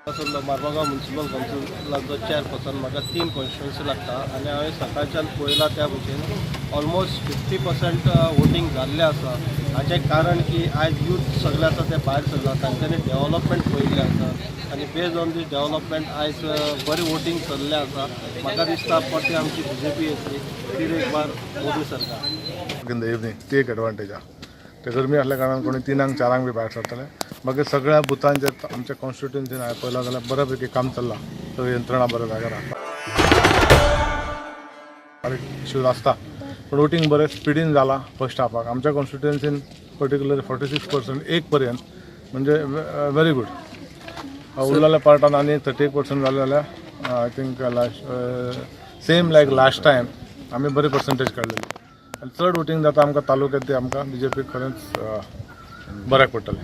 आसलो मार्मागांव municipal कावन्सिलाचो chairperson. म्हाका तीन कॉन्स्टिट्युन्सी लागता आनी हांवें सकाळच्यान पळयलां त्या भशेन ऑलमोस्ट 50% वोटींग जाल्लें आसा. हाचें कारण की आयज यूथ सगळे आसा ते भायर सरला. तांच्यांनी डेव्हलपमेंट पळयल्लें आसा आनी बेज्ड ऑन these development आयज बरें वोटींग चल्लें आसा. म्हाका दिसता परती आमची बीजेपी येतली, फिर एक बार मोदी सरकार. इन the evening ती एक एडवांटेज आहा. ते गरमी आसल्या कारणान कोणी 3ांक 4ांक बी भायर सरतले. बाकी सगळ्या बुथांचेर आमच्या कॉन्स्टिट्युन्सीन हांवें पळयलां जाल्यार बऱ्या पैकी काम चल्लां. सगळी यंत्रणा बऱ्या जाग्यार आसा. बारीक इश्यूज आसता, पूण वोटींग बरें स्पिडीन जालां. फर्स्ट हाफाक आमच्या कॉन्स्टिट्युन्सीन पर्टिक्युलरली 46% एक पर्यंत, म्हणजे व्हेरी गुड. उरलेल्या पार्टान आनी 38% जालें जाल्यार I think last same like last time आमी बरी पर्संटेज काडलेली आनी चड वोटींग जाता आमकां तालुक्यात, ते आमकां बीजेपीक खरेंच बऱ्याक पडटलें.